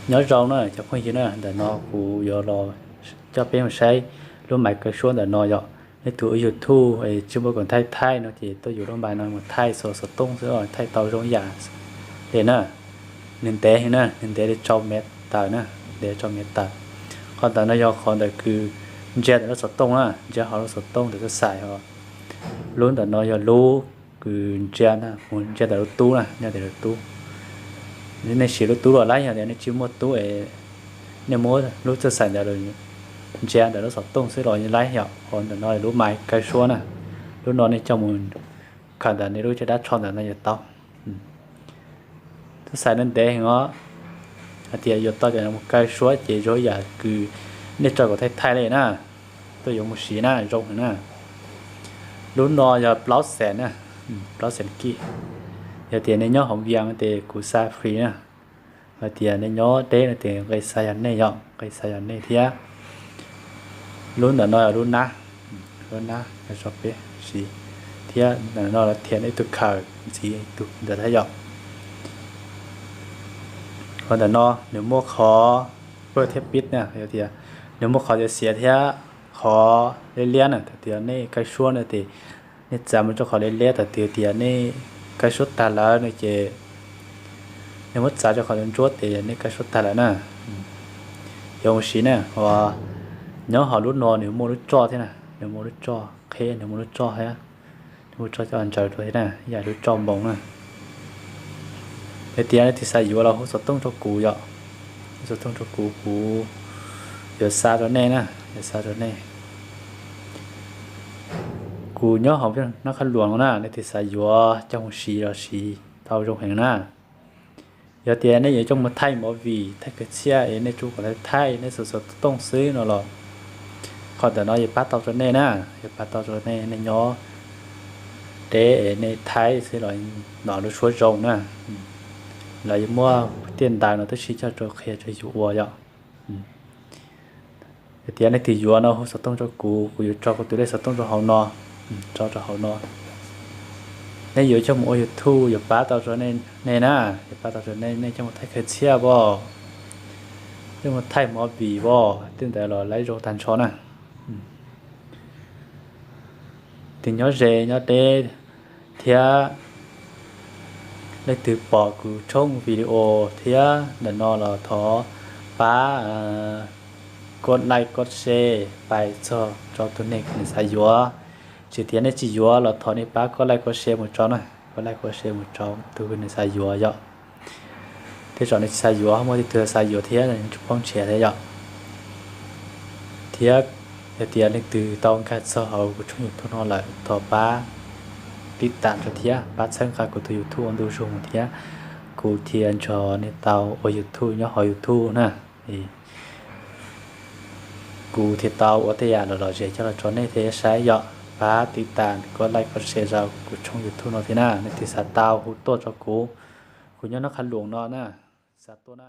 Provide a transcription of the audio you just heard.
Nyob zoo na cov phooj ywg na, ntawm no kuv yuav los coj peb mus saib lub mais kaw suab ntawm no yom. Nej tus ua YouTube es tsis muaj koom thaij thaij no ces tuaj yuav lub mais no mus thaij xov xov tooj xwb os, thaij tau zoo yam li na. Nws ntev heev na, nws ntev li tsau mev tawm na, ntev tsau mev tawm. Qhov ntawm no yog qhov ntawm kws ntsia ntawm lub xov tooj na, ntsia hauv lub xov tooj ntawm txoj xais os. Lub ntawm no yog lub kws ntsia na, mus ntsia ntawm lub tub na, ntsia ntawm lub tub. Nej siv lub tub los laib, yog tias nej tsis muaj tub es nej muab lub txoj xais ntawd ntsia ntawm lub xov tooj xwb los laib yom. Qhov ntawm no lub mais kaw suab na, lub no nej coj mus khaws ntawm nej lub caj dab tsho ntawm no yuav tau. Txoj xais no ntev heev os, hais tias yuav tau cov mus kaw suab ces zoo yam kws nej tso kom thaij thaij li na, tuaj yuav mus siv na, zoo heev na. Lub no yog plaub xees na, plaub xees kij. Yog tias nej nyob hauv Vias ces kuv xa free na. Hais tias nej nyob deb no ces nqe xa yog nej yom, nqe xa yog nej thiab. Lub ntawm no yog lub nab, lub nab so peb siv thiab. Ntawm no los thiaj nej tus khaws ntxiv tus ntawd thiab yom. Qhov ntawm no nws muaj qhov pawj thiab pib na, yog tias nws muaj qhov xiav xiav thiab qhov liab liab na. Thaum tias nej kaw suab no ces nej txav mus rau qhov liab liab, thaum tias nej kaw suab tag lawm no ces nej muab txav rau qhov ntsuab ces nej kaw suab tag lawm na. Yuav mus siv na, nyob hauv lub no nws muaj lub tsoj thiab na, nws muaj lub tsoj qheb, nws muaj lub tsoj thiab, nws muaj tsoj coj ntsaws rau thiab na, yam lub tsoj npoos na. Yog tias nej twg xav yuav los hu xov tooj rau kuv yom, hu xov tooj rau kuv, kuv yuav xa rau nej na, yuav xa rau nej. Kuv nyob hauv Nab Qhab Luas no na, nej twg xav yuav coj mus siv los siv tau zoo heev na. Yog tias nej yuav coj mus thaij movie, thaij kwv txhiaj es nej tsuas kom thaij thaij nej xov xov tooj xwb no los, qhov ntawm no yuav pab tau rau nej na, yuav pab tau rau nej, nej nyob deb es nej thaij xwb los hnov lub suab zoo na. Lawv yuav muaj tiaj ntais no tib si coj rau qhia rau yus ua yom. Yog tias nej twg yuav no hu xov tooj rau kuv, kuv yuav tso kuv tus lej xov tooj rau hauv no, tso rau hauv no. Nej yuav coj mus ua YouTube yuav pab tau rau nej na, yuav pab tau rau nej, nej coj mus thaij kwv txhiaj pom, coj mus thaij movie pom, tej ntawd los laib zoo tag nrho na. Tus nyob ze nyob deb thiab leej twg pom kuv tshooj video thiab ntawm no los thov pab koj like koj share pais txog rau tus neeg nws xav yuav. Tsis tias nej tsis yuav los thov nej pab koj like koj share mus tso na, koj like koj share mus tso tus nws xav yuav yom. Tej zaum nej tsis xav yuav, muaj tej tug xav yuav thiab tsis poob nrhiav thiab yom. Thiab yog tias leej twg tau nkag txog hauv kuv tshooj YouTube no lawm thov pab tib tam rau thiab pab txhawb nqa kuv tus YouTube ua ntu zus thiab kuv thiaj nrog nej tau ua YouTube nyob hauv YouTube na. Kuv thiaj tau ua tej yam lom lom zem coj los rau nej thiaj saib yom. Pab tib tam koj like koj share rau kuv tshooj YouTube no thiab na. Nej twg xav tau hu tuaj rau kuv, kuv nyob Nab Qhab Luas no na, xav tuaj na.